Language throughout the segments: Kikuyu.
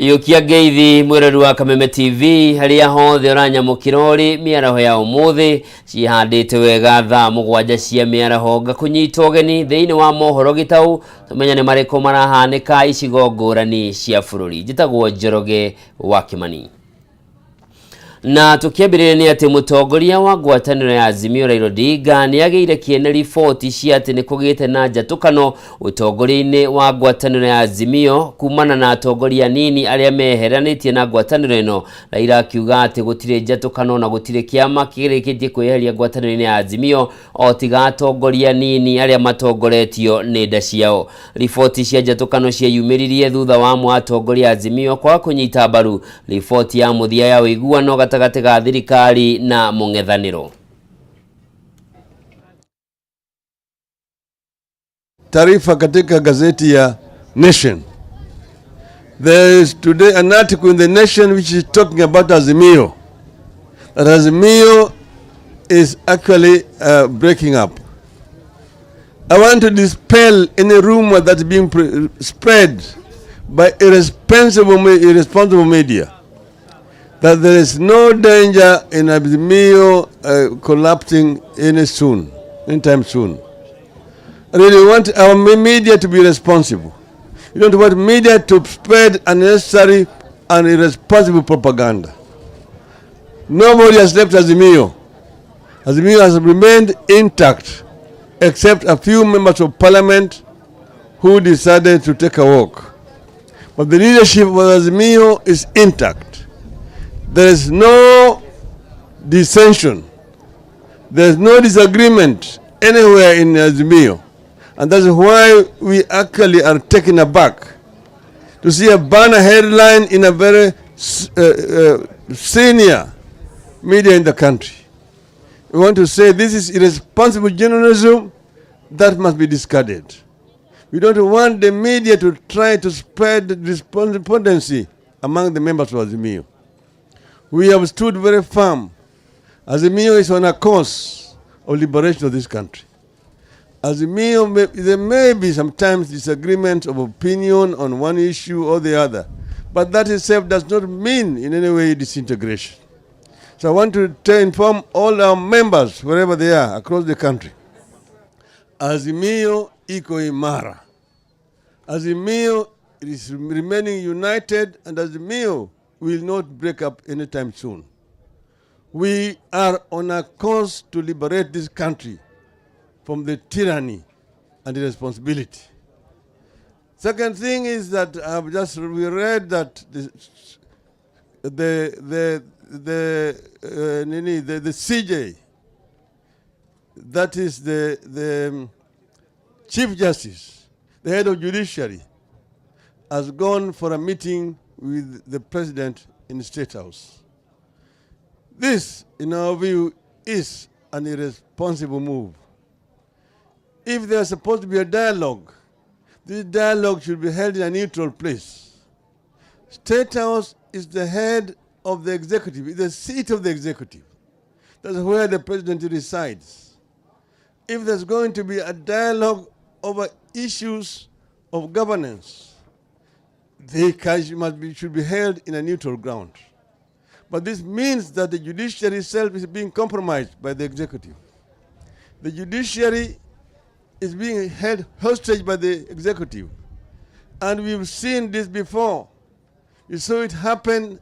Iyũkia ngeithi mwĩrori wa Kameme TV harĩa hothe ũranyamũkĩra ũrĩ mĩaraho ya ũmũthĩ ciĩhandĩte wega thaa 7 cia mĩaraho ngakũnyita ũgeni thĩinĩ wa mohoro gĩtaũ tũmenye nĩ marĩkũ marahanĩka icigo ngũrani cia bũrũri. Njĩtagwo Njoroge wa Kĩmani. Na tũkĩambĩrĩria nĩ atĩ mũtongoria wa ngwatanĩro ya Azimio Raila Odinga nĩ agĩire kĩene riboti cia atĩ nĩ kũgĩte na njatũkano ũtongoria-inĩ wa ngwatanĩro ya Azimio kumana na atongoria anini arĩa meheranĩtie na ngwatanĩro ĩno. Raila akiuga atĩ gũtirĩ njatũkano na gũtirĩ kĩama kĩrĩkĩtie kwĩyeheria ngwatanĩro-inĩ ya Azimio o tiga atongoria anini arĩa matongoretio nĩ nda ciao. Riboti cia njatũkano cieyumĩririe thutha wa amwe a atongoria a Azimio kwaga kũnyita mbaru riboti ya mũthia ya ũiguano gatagatĩ ga thirikari na mũng'ethanĩro. Taarifa katika gazeti ya Nation. There is today an article in the Nation which is talking about Azimio. That Azimio is actually breaking up. I want to dispel any rumor that's being spread by irresponsible media that there is no danger in Azimio collapsing anytime soon. I really want our media to be responsible. You don't want media to spread unnecessary and irresponsible propaganda. Nobody has left Azimio. Azimio has remained intact, except a few members of parliament who decided to take a walk. But the leadership of Azimio is intact. There is no dissension. There is no disagreement anywhere in Azimio. And that's why we actually are taken aback to see a banner headline in a very senior media in the country. We want to say this is irresponsible journalism that must be discarded. We don't want the media to try to spread despondency among the members of Azimio. We have stood very firm. Azimio is on a course of liberation of this country. Azimio, there may be sometimes disagreement of opinion on one issue or the other, but that itself does not mean in any way disintegration. So I want to inform all our members, wherever they are across the country, Azimio iko imara. Azimio is remaining united, and Azimio will not break up anytime soon. We are on a course to liberate this country from the tyranny and irresponsibility. Second thing is that I've just we read that the CJ, that is the Chief Justice, the head of judiciary, has gone for a meeting with the president in the State House. This, in our view, is an irresponsible move. If there's supposed to be a dialogue, this dialogue should be held in a neutral place. State House is the head of the executive, the seat of the executive. That's where the president resides. If there's going to be a dialogue over issues of governance, they should be held in a neutral ground. But this means that the judiciary itself is being compromised by the executive. The judiciary is being held hostage by the executive. And we've seen this before. We saw it happen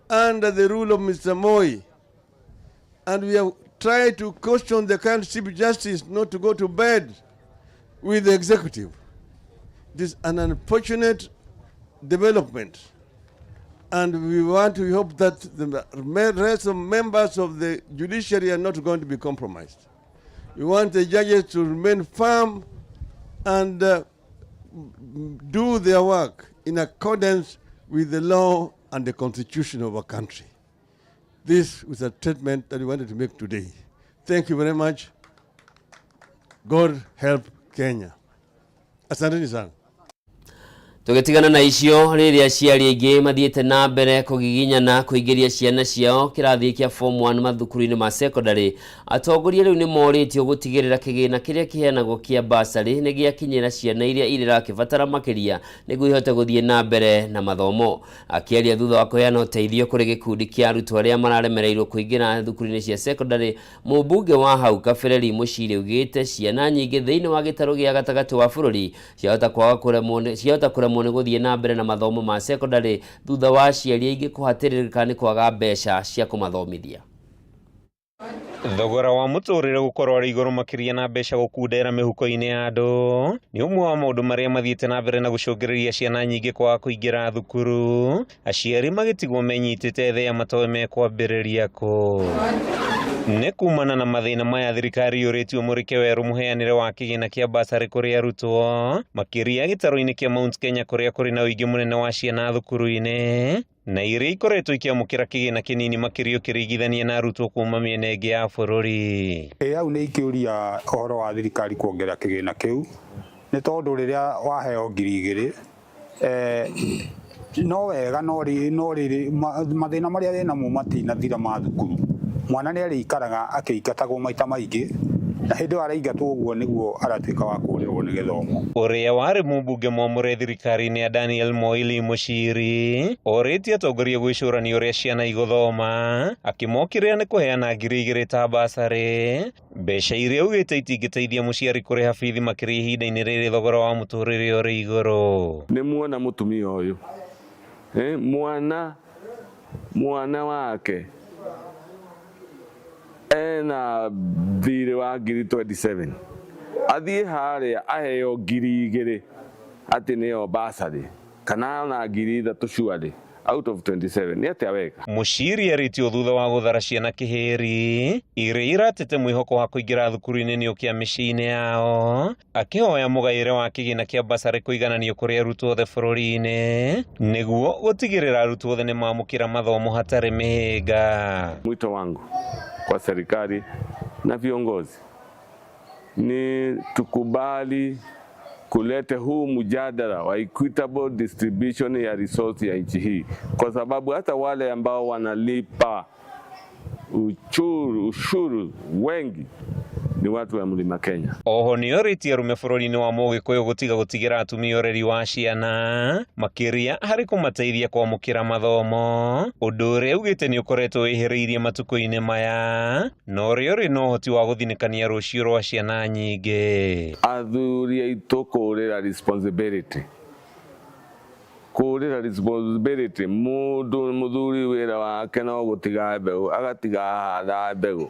under the rule of Mr. Moi. And we have tried to caution the current Chief Justice not to go to bed with the executive. This is an unfortunate development. And we want to hope that the rest of members of the judiciary are not going to be compromised. We want the judges to remain firm and do their work in accordance with the law and the constitution of our country. This was a statement that we wanted to make today. Thank you very much. God help Kenya. Asanteni sana. Tũgĩtigana na icio, rĩrĩa aciari aingĩ mathiĩte na mbere kũgiginyana kũingĩria ciana ciao kĩrathi kĩa form 1 mathukuru-inĩ ma secondary, atongoria rĩu nĩ morĩtio gũtigĩrĩra kĩgĩna kĩrĩa kĩheanagwo kĩa bursary nĩ gĩakinyĩra ciana iria irakĩbatara makĩria nĩguo ihote gũthiĩ na mbere na mathomo. Akĩaria thutha wa kũheana ũteithio kũrĩ gĩkundi kĩa arutwo arĩa mararemereirwo kũingĩra thukuru-inĩ cia secondary, mũmbunge wa hau kabere Lee Mũciri augĩte ciana nyingĩ thĩinĩ wa gĩtarũ gĩa gatagatĩ wa bũrũri ciahota kwaga kũremwo nĩ ciahota kũremwo nĩ gũthiĩ na mbere na mathomo ma secondary thutha wa aciari aingĩ kũhatĩrĩrĩka nĩ kwaga mbeca cia kũmathomithia. Thogora wa mũtũrĩre gũkorwo arĩ igũrũ makĩria na mbeca gũkundera mĩhuko-inĩ ya andũ nĩ ũmwe wa maũndũ marĩa mathiĩte na mbere na gũcũngĩrĩria ciana nyingĩ kwaga kũingĩra thukuru, aciari magĩtigwo menyitĩte thĩa matoĩ mekwambĩrĩria kũ. Nĩ kumana na mathĩna maya thirikari yũrĩtio mũrĩke werũ mũheanĩre wa kĩgĩna kĩa basarĩ kũrĩ arutwo makĩria gĩtarũ-inĩ kĩa Mount Kenya kũrĩa kũrĩ na ũingĩ mũnene wa ciana thukuru-inĩ na iria ikoretwo ikĩamũkĩra kĩgĩna kĩnini makĩria ũkĩringithania na arutwo kuma mĩena ĩngĩ ya bũrũri. Ĩ hau nĩ ikĩũria ũhoro wa thirikari kuongerera kĩgĩna kĩu nĩ tondũ rĩrĩa waheo 2000 no wega no rĩrĩ mathĩna marĩa wĩnamo matinathira ma thukuru. Mwana nĩ arĩikaraga akĩingatagwo maita maingĩ na hĩndĩ ĩyo araingatwo ũguo nĩguo aratuĩka wa kũrĩrwo nĩ gĩthomo. Ũrĩa warĩ mũmbunge mwamũre thirikari-inĩ ya Daniel Moili Mũciri orĩtie atongoria gwĩcũrania ũrĩa ciana igũthoma akĩmokĩrĩra nĩ kũheana 2000 ta basarĩ mbeca iria augĩte itingĩteithia mũciari kũrĩha bithi makĩria ihinda-inĩ rĩrĩ thogora wa mũtũrĩre ũrĩ igũrũ. Nĩ muona mũtumia ũyũ mwana wake ena thirĩ wa 27,000 athiĩ harĩa aheo 2000 atĩ nĩyo basarĩ kana ona 3000 surely out of 27 nĩ atĩa weka. Mũciri arĩtio thutha wa gũthara ciana kĩhĩri iria iratete mwĩhoko wa kũingĩra thukuru-inĩ nĩ ũkĩa mĩciĩ-inĩ yao akĩhoya mũgaĩre wa kĩgĩna kĩa basarĩ kũigananio kũrĩ arutwo othe bũrũri-inĩ nĩguo gũtigĩrĩra arutwo othe nĩmamũkĩra mathomo hatarĩ mĩhĩnga. Mwito wangu kwa serikali na viongozi ni tukubali kulete huu mjadala wa equitable distribution ya resource ya nchi hii, kwa sababu hata wale ambao wanalipa ushuru wengi ni watu wa Mlima Kenya. Oho nĩorĩtie arũme bũrũri-inĩ wa Mũgĩkũyũ gũtiga gũtigĩra atumia ũreri wa ciana makĩria harĩ kũmateithia kwamũkĩra mathomo ũndũ ũrĩa augĩte nĩ ũkoretwo wĩhĩrĩirie matukũ-inĩ maya na ũrĩa ũrĩ na ũhoti wa gũthinĩkania rũciũ rwa ciana nyingĩ. Athuri aitũ kũrĩra responsibility, kũrĩra responsibility mũndũ mũthuri wĩra wake no gũtiga mbegũ agatiga ahanda mbegũ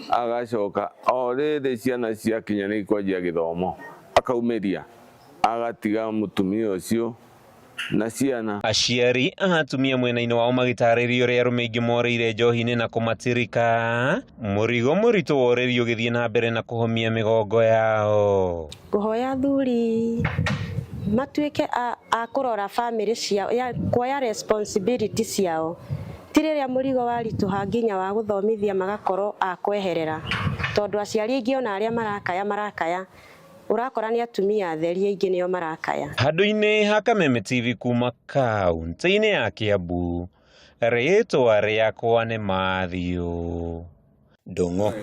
agacoka o rĩrĩ ciana ciakinya nĩ ikwanjia gĩthomo akaumĩria agatiga mũtumia ũcio na ciana. Aciari a atumia mwena-inĩ wao magĩtarĩria ũrĩa arũme aingĩ morĩire njohi-inĩ na kũmatirika mũrigo mũritũ wa ũreri ũgĩthiĩ na mbere na kũhomia mĩgongo yao. Ngũhoya athuri matuĩke a kũrora family ciao, kuoya responsibility ciao ti rĩrĩa mũrigo waritũha nginya wa gũthomithia magakorwo a kweherera tondũ aciari aingĩ ona arĩa marakaya ũrakora nĩ atumia atheri aingĩ nĩo marakaya. Handũ-inĩ ha Kameme TV kuma kaunti-inĩ ya Kiambu, rĩtwa rĩakwa nĩ Matthew Ndung'u.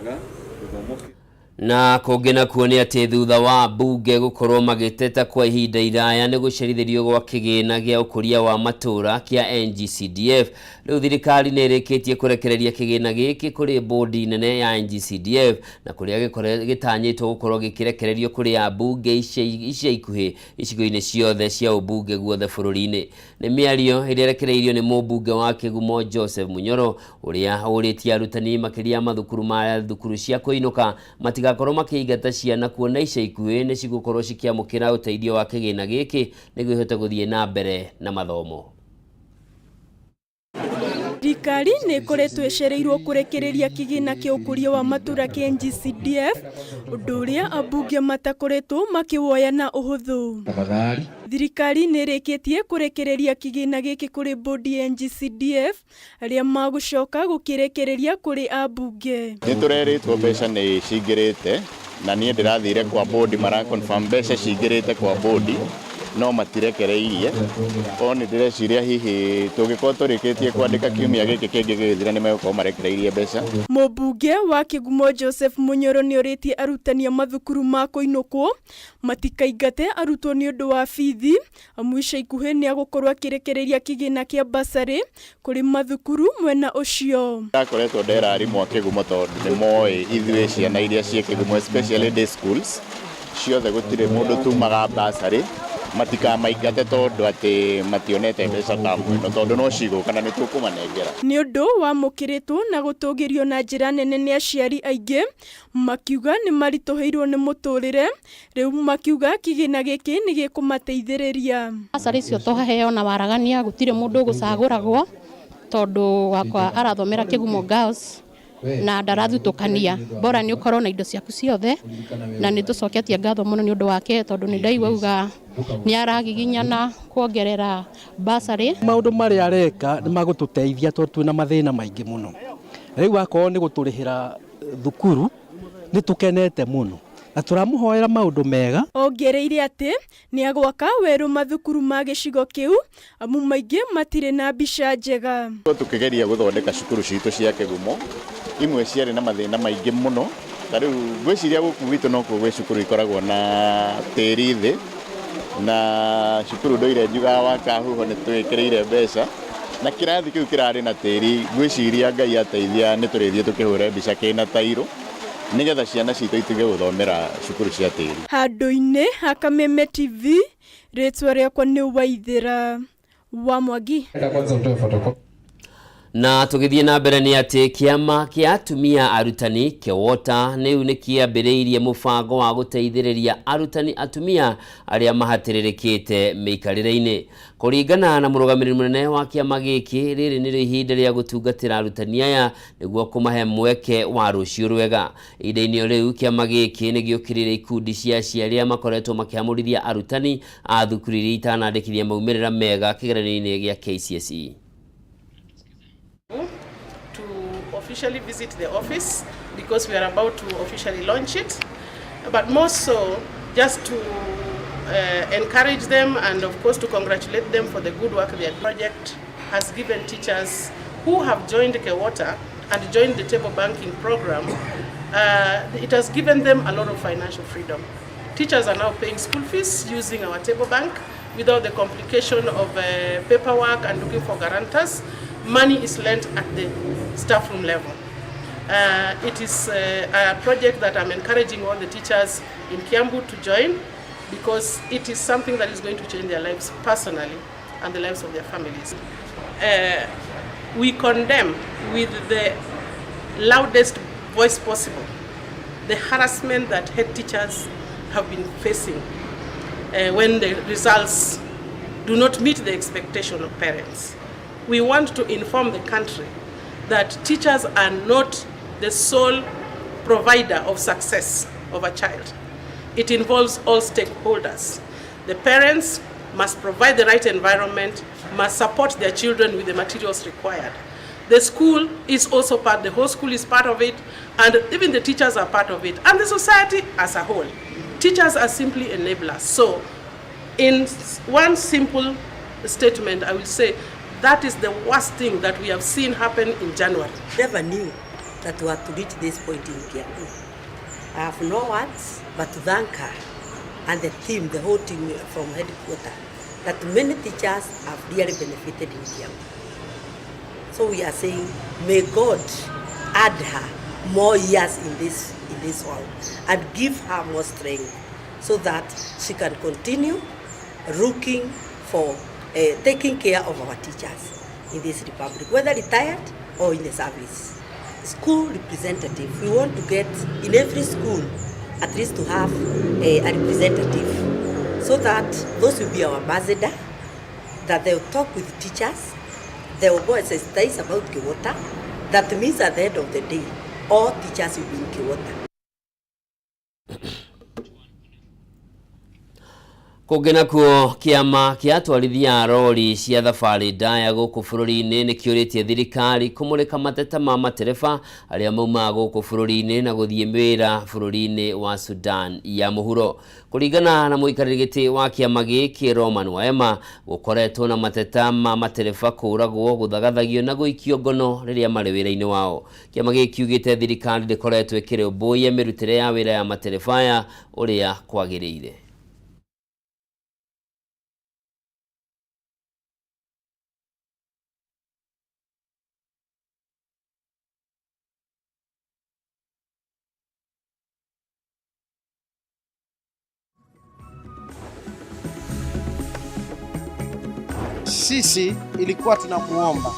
Na kũngĩ nakuo nĩ atĩ thutha wa mbunge gũkorwo magĩteta kwa ihinda iraya nĩ gũcerithĩrio gwa kĩgĩna gĩa ũkũria wa matũũra kĩa NGCDF, rĩu thirikari nĩ ĩrĩkĩtie kũrekereria kĩgĩna gĩkĩ kũrĩ bodi nene ya NGCDF na kũrĩa gĩtanyĩtwo gũkorwo gĩkĩrekererio kũrĩ ambunge ica ikuhĩ icigo-inĩ ciothe cia ũmbunge guothe bũrũri-inĩ. Nĩ mĩario ĩrĩa ĩrekereirio nĩ mũmbunge wa Kĩgumo Joseph Munyoro ũrĩa ũrĩtie arutani makĩria mathukuru ma thukuru cia kũinũka matigakorwo makĩingata ciana kuona ica ikuhĩ nĩ cigũkorwo cikĩamũkĩra ũteithio wa kĩgĩna gĩkĩ nĩguo ihote gũthiĩ na mbere na mathomo. Thirikari nĩ ĩkoretwo ĩcereirwo kũrekereria kĩgĩna kĩa ũkũria wa matũũra kĩa NGCDF ũndũ ũrĩa ambunge matakoretwo makĩwoya na ũhũthũ. Thirikari nĩ ĩrĩkĩtie kũrekereria kĩgĩna gĩkĩ kũrĩ bodi ya NGCDF arĩa magũcoka gũkĩrekereria kũrĩ ambunge. Nĩ tũrerĩtwo mbeca nĩ cingĩrĩte na niĩ ndĩrathire kwa bodi mara confirm mbeca cingĩrĩte kwa bodi No matirekereirie o nĩ ndĩreciria hihi tũngĩkorwo tũrĩkĩtie kwandĩka kiumia gĩkĩ kĩngĩ gĩgĩthira nĩ megũkorwo marekereirie mbeca. Mũmbunge wa Kĩgumo Joseph Munyoro nĩorĩtie arutani a mathukuru ma kũinũkwo matikaingate arutwo nĩ ũndũ wa bithi, amu ica ikuhĩ nĩagũkorwo akĩrekereria kĩgĩna kĩa basarĩ kũrĩ mathukuru mwena ũcio. Ndakoretwo ndera arimũ a Kĩgumo tondũ nĩ moĩ ithuĩ ciana iria ciĩ Kĩgumo, especially day schools ciothe, gũtirĩ mũndũ tumaga basarĩ, matikamaingate tondũ atĩ mationete mbeca tamu ĩno, tondũ no cigũka na nĩ tũkũmanengera. Nĩ ũndũ wamũkĩrĩtwo na gũtũgĩrio na njĩra nene nĩ aciari aingĩ makiuga nĩ maritũhĩirwo nĩ mũtũrĩre, rĩu makiuga kĩgĩna gĩkĩ nĩ gĩkũmateithĩrĩria. Basarĩ icio tũheo na waragania, gũtirĩ mũndũ ũgũcagũragwo tondũ wakwa arathomera Kĩgumo Girls na ndarathutũkania, bora nĩ ũkorwo na indo ciaku ciothe, na nĩ tũcoketie ngatho mũno nĩ ũndũ wake tondũ nĩ ndaigua auga nĩ aragiginyana kuongerera basarĩ. Maũndũ marĩa areka nĩ magũtũteithia tondũ twĩna mathĩna maingĩ mũno. Rĩu akorwo nĩ gũtũrĩhĩra thukuru nĩ tũkenete mũno na tũramũhoera maũndũ mega. Ongereire atĩ nĩ agwaka werũ mathukuru ma gĩcigo kĩu amu maingĩ matirĩ na mbica njega. Tũkĩgeria gũthondeka cukuru citũ cia Kĩgumo, imwe ciarĩ na mathĩna maingĩ mũno, ta rĩu ngwĩciria gũkũ gwitũ nokuo gwĩ cukuru ikoragwo na tĩri thĩ, na cukuru ndũire njugaga wa Kahuho nĩ twĩkĩrĩire mbeca na kĩrathi kĩu kĩrarĩ na tĩri, ngwĩciria Ngai ateithia nĩ tũrĩthiĩ tũkĩhũre mbica kĩna tairũ nĩgetha ciana citũ itige gũthomera cukuru cia tĩri. Handũ-inĩ ha Kameme TV, rĩtwa rĩakwa nĩ Waithĩra wa Mwangi. Na tũgĩthiĩ na mbere nĩ atĩ kĩama kĩa atumia arutani KEWOTA rĩu nĩ kĩambĩrĩirie mũbango wa gũteithĩrĩria arutani atumia arĩa mahatĩrĩrĩkĩte mĩikarĩre-inĩ. Kũringana na mũrũgamĩrĩri mũnene wa kĩama gĩkĩ, rĩrĩ nĩrĩo ihinda rĩa gũtungatĩra arutani aya nĩguo kũmahe mweke wa rũciũ rwega. Ihinda-inĩ o rĩu kĩama gĩkĩ nĩ gĩũkĩrĩire ikundi cia aciari arĩa makoretwo makĩhamũrithia arutani a thukuru iria itanandĩkithia maumĩrĩra mega kĩgeranio-inĩ gĩa KCSE. To officially visit the office because we are about to officially launch it, but more so just to encourage them and of course to congratulate them for the good work their project has given teachers who have joined KEWOTA and joined the table banking program. It has given them a lot of financial freedom. Teachers are now paying school fees using our table bank without the complication of paperwork and looking for guarantors. Money is lent at the staff room level. It is a project that I'm encouraging all the teachers in Kiambu to join because it is something that is going to change their lives personally and the lives of their families. We condemn with the loudest voice possible the harassment that head teachers have been facing when the results do not meet the expectation of parents. We want to inform the country that teachers are not the sole provider of success of a child. It involves all stakeholders. The parents must provide the right environment, must support their children with the materials required. The school is also part, the whole school is part of it, and even the teachers are part of it, and the society as a whole. Teachers are simply enablers. So, in one simple statement, I will say that is the worst thing that we have seen happen in January. Never knew that we had to reach this point in Kiambu. I have no words but to thank her and the team, the whole team from headquarters, that many teachers have really benefited in Kiambu. So we are saying, may God add her more years in this world and give her more strength so that she can continue looking for taking care of our teachers in this republic, whether retired or in the service. School representative, we want to get in every school at least to have a representative so that those will be our ambassador, that they will talk with teachers, they will go and sensitize about KEWOTA. That means at the end of the day, all teachers will be in KEWOTA. Kũngĩ nakuo, kĩama kĩa atwarithia a rori cia thabarĩ ndaya gũkũ bũrũri-inĩ nĩ kĩũrĩtie thirikari kũmũrĩka mateta ma matereba arĩa maumaga gũkũ bũrũri-inĩ na gũthiĩ wĩra bũrũri-inĩ wa Sudan ya mũhuro. Kũringana na mũikarĩri gĩtĩ wa kĩama gĩkĩ Roman Waema, gũkoretwo na mateta ma matereba kũũragwo, gũthagathagio na gũikio ngono rĩrĩa marĩ wĩra-inĩ wao. Kĩama gĩkĩ kiugĩte thirikari ndĩkoretwo ĩkĩrũmbũiya mĩrutĩre ya wĩra ya matereba aya ũrĩa kwagĩrĩire. Sisi ilikuwa tunamuomba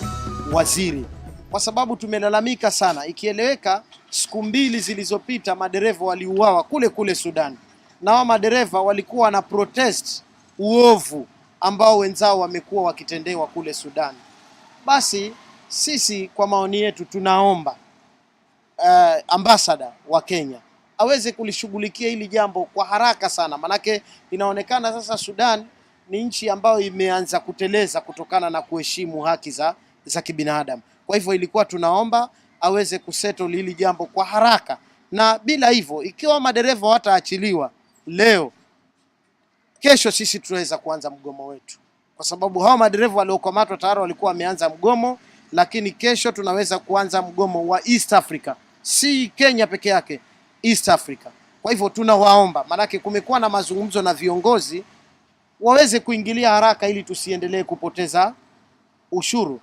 waziri, kwa sababu tumelalamika sana. Ikieleweka, siku mbili zilizopita madereva waliuawa kule kule Sudan, na wao madereva walikuwa na protest uovu ambao wenzao wamekuwa wakitendewa kule Sudan. Basi sisi kwa maoni yetu tunaomba ambassador wa Kenya aweze kulishughulikia hili jambo kwa haraka sana, manake inaonekana sasa Sudan ni nchi ambayo imeanza kuteleza kutokana na kuheshimu haki za kibinadamu. Kwa hivyo ilikuwa tunaomba aweze kusettle hili jambo kwa haraka, na bila hivyo, ikiwa madereva wataachiliwa leo, kesho sisi tunaweza kuanza mgomo wetu, kwa sababu hawa madereva waliokamatwa tayari walikuwa wameanza mgomo, lakini kesho tunaweza kuanza mgomo wa East Africa, si Kenya peke yake, East Africa. Kwa hivyo tunawaomba, maanake kumekuwa na mazungumzo na viongozi waweze kuingilia haraka ili tusiendelee kupoteza ushuru.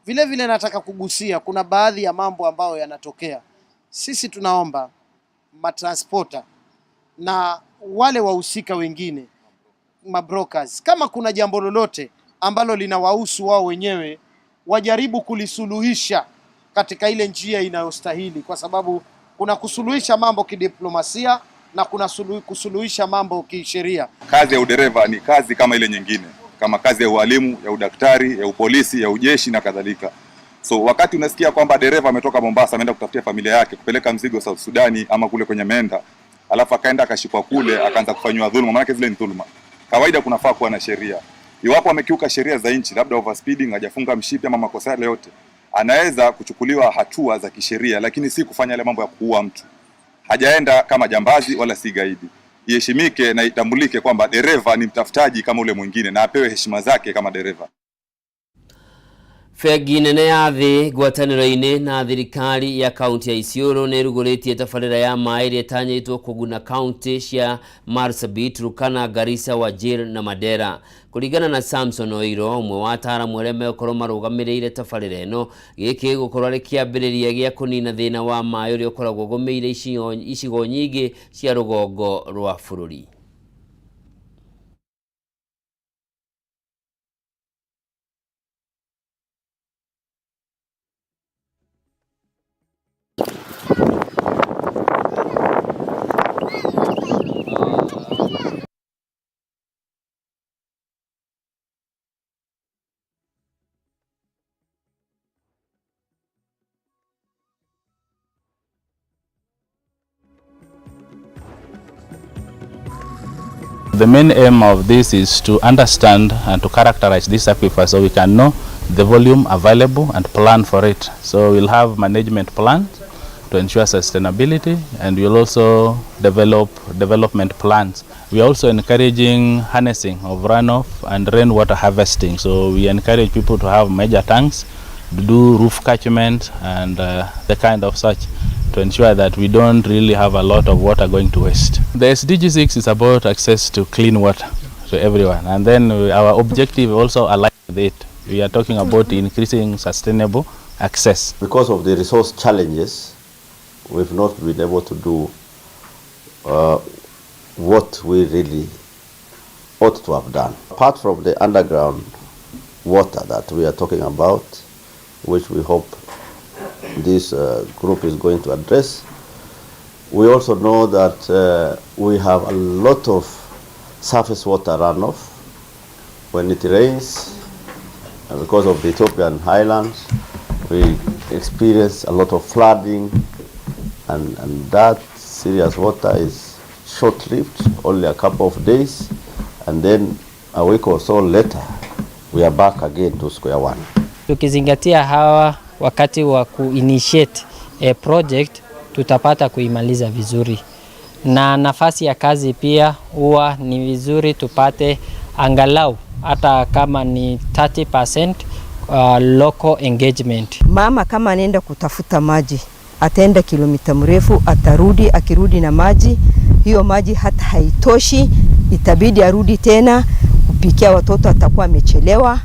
Vile vile nataka kugusia, kuna baadhi ya mambo ambayo yanatokea. Sisi tunaomba matransporter na wale wahusika wengine mabrokers, kama kuna jambo lolote ambalo linawahusu wao wenyewe wajaribu kulisuluhisha katika ile njia inayostahili, kwa sababu kuna kusuluhisha mambo kidiplomasia na kuna kusuluhisha mambo kisheria. Kazi ya udereva ni kazi kama ile nyingine, kama kazi ya ualimu, ya udaktari, ya upolisi, ya ujeshi na kadhalika. So wakati unasikia kwamba dereva ametoka Mombasa ameenda kutafutia familia yake kupeleka mzigo South Sudani ama kule kwenye Menda, alafu akaenda akashikwa kule akaanza kufanywa dhuluma, maana zile ni dhuluma. Kawaida kunafaa kuwa na sheria. Iwapo amekiuka sheria za nchi, labda overspeeding, hajafunga mshipi ama makosa yale yote, anaweza kuchukuliwa hatua za kisheria, lakini si kufanya yale mambo ya kuua mtu. Hajaenda kama jambazi wala si gaidi. Iheshimike na itambulike kwamba dereva ni mtafutaji kama ule mwingine na apewe heshima zake kama dereva. Bengi nene ya thĩ ngwatanĩro-inĩ na thirikari ya kaunti ya Isiolo nĩ ĩrugũrĩtie tabarĩra ya maĩ ĩrĩa ĩtanyĩtwo kũguna kaunti cia Marsabit, Turkana, Garissa, Wajir na Mandera. Kũringana na Samson Oiro, ũmwe wa ataaramu arĩa megũkorwo marũgamĩrĩire tabarĩra ĩno, gĩkĩ gĩgũkorwo arĩ kĩambĩrĩria gĩa kũnina thĩna wa maĩ ũrĩa ũkoragwo ũgũmĩire icigo nyingĩ cia rũgongo rwa bũrũri. The main aim of this is to understand and to characterize this aquifer so we can know the volume available and plan for it. So we'll have management plans to ensure sustainability, and we'll also develop development plans. We are also encouraging harnessing of runoff and rainwater harvesting. So we encourage people to have major tanks, to do roof catchment and the kind of such, to ensure that we don't really have a lot of water going to waste. The SDG 6 is about access to clean water to everyone, and then our objective also aligns with it. We are talking about increasing sustainable access. Because of the resource challenges, we've not been able to do what we really ought to have done. Apart from the underground water that we are talking about, which we hope this group is going to address, we also know that we have a lot of surface water runoff when it rains, and because of the Ethiopian highlands, we experience a lot of flooding, and that serious water is short-lived, only a couple of days, And then a week or so later, we are back again to square one. Tukizingatia hawa wakati wa kuinitiate a project tutapata kuimaliza vizuri, na nafasi ya kazi pia huwa ni vizuri tupate angalau hata kama ni 30% local engagement. Mama kama anaenda kutafuta maji ataenda kilomita mrefu, atarudi. Akirudi na maji, hiyo maji hata haitoshi, itabidi arudi tena kupikia watoto, atakuwa amechelewa.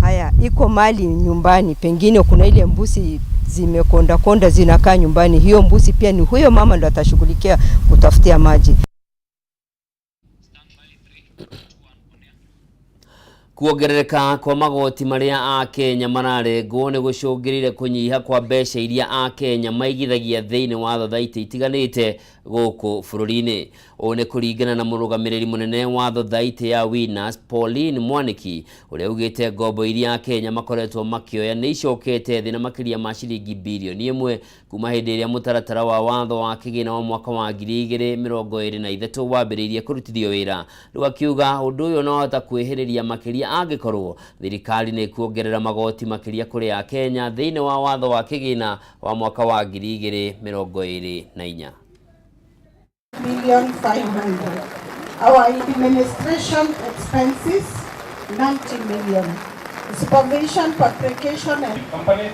Haya, iko mali nyumbani, pengine kuna ile mbuzi zimekonda konda zinakaa nyumbani, hiyo mbuzi pia ni huyo mama ndo atashughulikia kutafutia maji. Kuongerereka kwa magoti maria akenya mararengwo nĩ gũcũngĩrĩire kũnyiha kwa mbeca iria akenya maigithagia thĩinĩ wa thothaitĩ itiganĩte gũkũ bũrũri-inĩ. Ũũ nĩ kũringana na mũrũgamĩrĩri mũnene wa thothaitĩ ya Winners Pauline Mwaniki, ũrĩa ugĩte ngombo iria akenya makoretwo makĩoya nĩ icokete thĩ na makĩria ma ciringi birioni 1 kuma hĩndĩ ĩrĩa mũtaratara wa watho wa kĩgĩna wa mwaka wa 2023 wambĩrĩirie kũrutithio wĩra. Rĩu akiuga ũndũ ũyũ no wahota kwĩhĩrĩria makĩria angĩkorwo thirikari nĩ kuongerera magoti makĩria kũrĩ akenya thĩinĩ wa watho wa kĩgĩna wa mwaka wa 2024. 500,000. Our administration expenses 90 million. Supervision, fabrication and company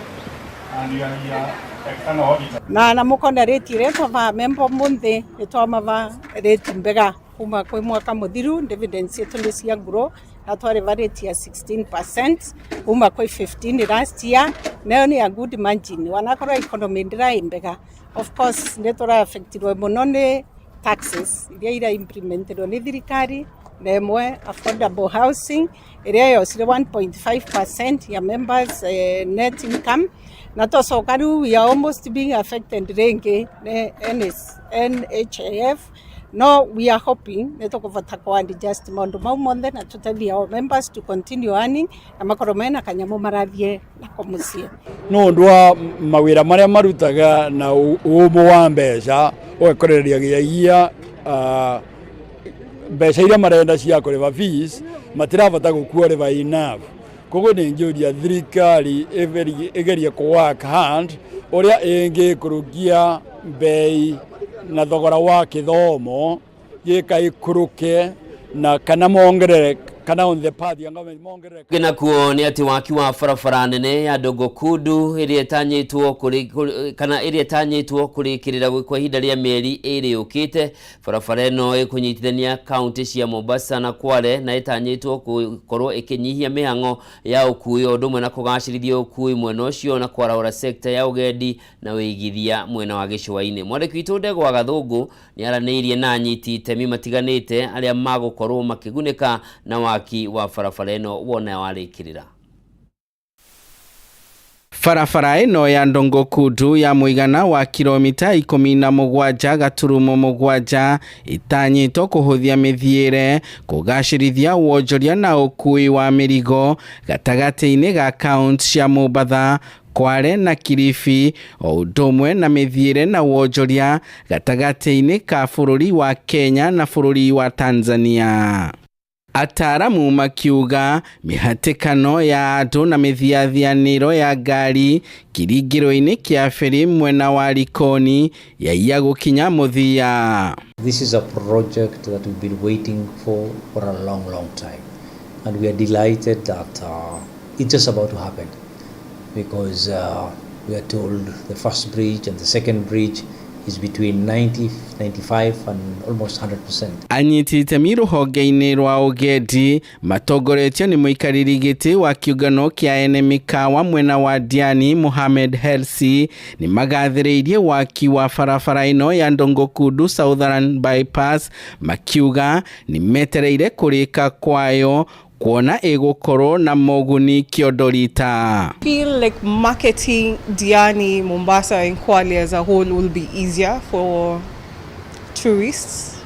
and you are your external auditor. Na mukona rate iria twava member munthi ni twamava rate mbega kuma kwi mwaka muthiru. Dividends yetu ni cia grow na twariva rate ya 16% kuma kwi 15 last year, nayo ni a good margin wanakorwo economy ndirai mbega. Of course ni tura affectirwo muno ni taxes iria ira implementirwo ni thirikari, na imwe affordable housing iria yocire 1.5% ya members net income, na twacoka riu we are almost being affected ringi ni NHIF. No, we are hoping ni tukuvota ku adjust maundu mau monthe na tutethie our members to continue earning na makorwo mena kanyamu marathie nako mucii. No undu wa mawira maria marutaga na umu wa mbeca ugakorereria gĩagia mbeca iria marenda cia kũrĩha fees matirabata gũkuorĩva enough. Koguo nĩngĩũria thirikari ĩgerie kũ work hard ũrĩa ĩngĩkũrũkia mbei na thogora wa kĩthomo gĩkaikũrũke na kana mongerere kana on the path ya government mongerere. Nakuo nĩ atĩ waki wa barabara nene ya Dongo Kundu ĩrĩa ĩtanyĩtwo kana ĩrĩa ĩtanyĩtwo kũrĩkĩrĩra kwa ihinda rĩa mĩeri 2 yũkĩte. Barabara ĩno ĩkũnyitithania kaunti cia Mombasa na Kwale na ĩtanyĩtwo gũkorwo ĩkĩnyihia mĩhang'o ya ũkui o ũndũ ũmwe na kũgacĩrithia ũkui mwena ũcio na kwarahũra sekta ya ũgendi na ũigithia mwena wa gĩcũa-inĩ. Mwandĩki witũ Ndegwa Gathũngũ nĩ aranĩirie na anyiti itemi matiganĩte arĩa magũkorwo makĩgunĩka na waki wa barabara ĩno wona warĩkĩrĩra. Barabara ĩno ya Ndongo Kundu ya mũigana wa kilomita 17.7 ĩtanyĩtwo kũhũthia mĩthiĩre, kũgacĩrithia wonjoria na ũkui wa mĩrigo gatagatĩ-inĩ ga kaunti cia Mombatha, Kwale na Kilifi, o ũndũ ũmwe na mĩthiĩre na wonjoria gatagatĩ-inĩ ka bũrũri wa Kenya na bũrũri wa Tanzania. Ataaramu makiuga mĩhatĩkano ya andũ na mĩthiathianĩro ya ngari kĩringĩro-inĩ kĩa feri mwena wa Likoni yaiya gũkinya mũthia. This is a project that we've been waiting for a long, long time, and we are delighted that it's just about to happen, because we are told the first bridge and the second bridge is between 90, 95 and almost 100%. Anyiti itemi rũhonge-inĩ rwa ũgendi matongoretio nĩ mũikarĩri gĩtĩ wa kĩũngano kĩa ene mĩkawa mwena wa Diani Mohamed Hersi nĩ magathĩrĩirie waki wa barabara ĩno ya Ndongo Kundu Southern Bypass, makiuga nĩ metereire kũrĩka kwayo kuona ĩgũkorwo na moguni kĩondo rita. Feel like marketing Diani, Mombasa and Kwale as a whole will be easier for tourists.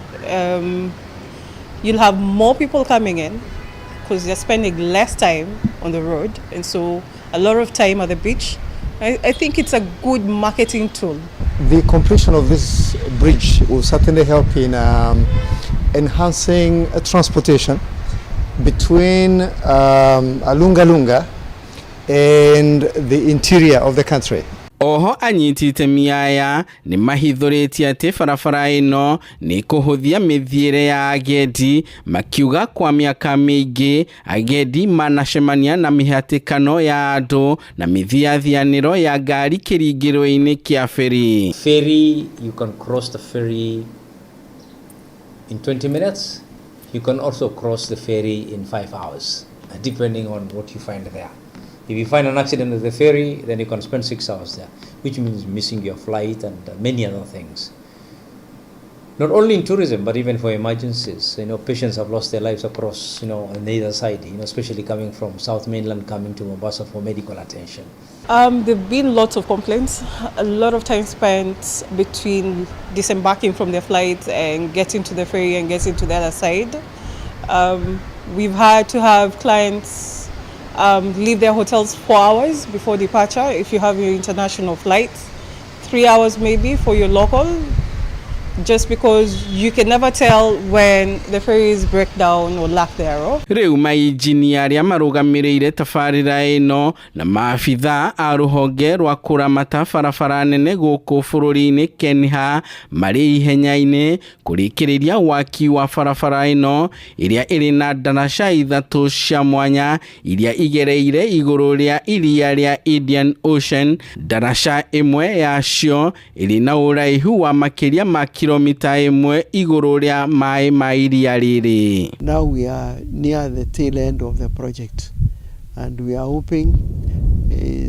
You'll have more people coming in because they're spending less time on the road, and so a lot of time at the beach. I think it's a good marketing tool. The completion of this bridge will certainly help in enhancing transportation between Lungalunga and the interior of the country. Oho anyiti itemi aya nĩ mahithũrĩtie atĩ barabara ĩno nĩ kũhũthia mĩthiĩre ya agendi, makiuga kwa mĩaka mĩingĩ agendi manacemania na mĩhatĩkano ya andũ na mĩthiathianĩro ya ngari kĩringĩro-inĩ kĩa ferry. Ferry, you can cross the ferry in 20 minutes. You can also cross the ferry in 5 hours, depending on what you find there. If you find an accident at the ferry, then you can spend 6 hours there, which means missing your flight and many other things. Not only in tourism, but even for emergencies. Patients have lost their lives across, on either side, especially coming from South Mainland, coming to Mombasa for medical attention. There have been lots of complaints, a lot of time spent between disembarking from their flight and getting to the ferry and getting to the other side. We've had to have clients leave their hotels 4 hours before departure if you have your international flight, 3 hours maybe for your local, just because you can never tell when the ferries break down or lack thereof. Rĩu mainjinia arĩa marũgamĩrĩire tabarĩra ĩno na maabitha a rũhonge rwa kũramata barabara nene gũkũ bũrũri-inĩ KENHA marĩ ihenya-inĩ kũrĩkĩrĩria waki wa barabara ĩno ĩrĩa ĩrĩ na ndaraca ithatũ cia mwanya iria igereire igũrũ rĩa iria rĩa Indian Ocean. Ndaraca ĩmwe yacio ĩrĩ na ũraihu wa makĩria ma kilomita ĩmwe igũrũ rĩa maĩ ma iria rĩrĩ. Now we are near the tail end of the project and we are hoping,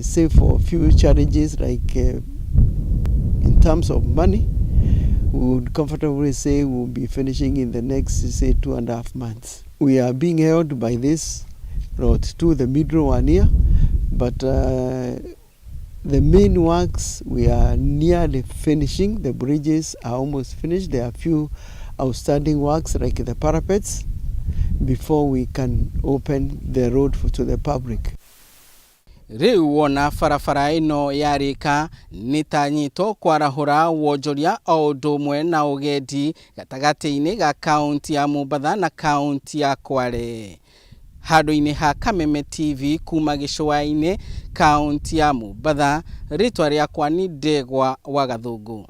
save for a few challenges like in terms of money, we would comfortably say we will be finishing in the next, say, 2.5 months. We are being held by this road to the middle one here, but the main works we are nearly finishing. The bridges are almost finished. There are a few outstanding works like the parapets before we can open the road to the public. Rĩu wona barabara ĩno yarĩka nĩ ta nyito kwarahũra wonjoria o ũndũ ũmwe na ũgendi gatagatĩ-inĩ ga kaunti ya Mombatha na kaunti ya Kwale. Handũ-inĩ ha Kameme TV kuma gĩcũa-inĩ kaunti ya Mombatha, rĩtwa rĩakwa nĩ Ndegwa wa Gathũngũ.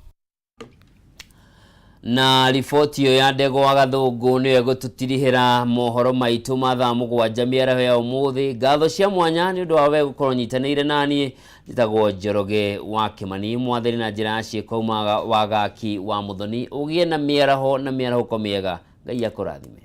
Na riboti ĩyo ya Ndegwa wa Gathũngũ nĩyo ĩgũtũtirihĩra mohoro maitũ ma thaa 7 mĩaraho ya ũmũthĩ. Ngatho cia mwanya nĩ ũndũ wa we gũkorwo nyitanĩire naniĩ. Njĩtagwo Njoroge wa Kĩmani, mwathani na njĩra ya ciĩko wa Wagaki wa Mũthoni. Ũgĩe na mĩaraho na mĩarahũko mĩega. Ngai akũrathime.